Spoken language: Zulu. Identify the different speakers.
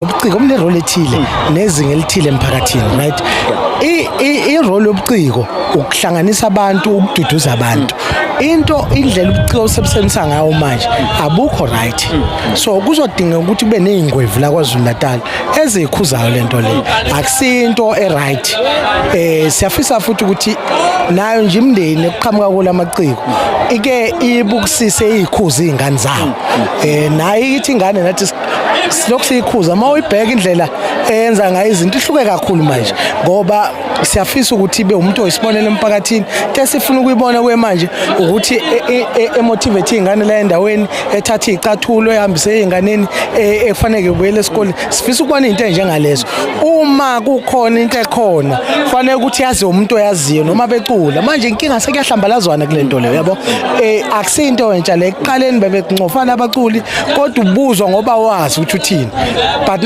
Speaker 1: Ubuciko bune-role ethile nezinga elithile emphakathini, right? I-role yobuciko ukuhlanganisa abantu, ukududuza abantu. Into indlela ubuciko osebusebenzisa ngayo manje abukho right, so kuzodingeka ukuthi kube ney'ngwevu la KwaZulu Natal eziyikhuzayo lento le. Akusinto e-right. Siyafisa futhi ukuthi nayo nje imindeni ekuqhamuka kula maciko ike ibukisise, iy'khuze iy'ngane zawo. Nayo ithi ingane nathi silokhu siyikhuza. Uma uyibheka indlela eyenza ngayo izinto, ihluke kakhulu manje, ngoba siyafisa ukuthi ibe umuntu oyisibonelo emphakathini. Into esifuna ukuyibona kwemanje ukuthi emotivate iy'ngane la endaweni, ethathe iy'cathulo ehambise ey'nganeni ekufanele kubuyele esikoleni. Sifisa ukubona iy'nto ey'njengalezo. Uma kukhona into ekhona, kufanele ukuthi yaziwe umuntu oyaziyo noma becula. Manje inkinga sekuyahlambalazwana kule nto leyo, yabo. Akusinto entsha le. Ekuqaleni bebecofana abaculi, kodwa ubuzwa ngoba wazi ukuthi uthini, but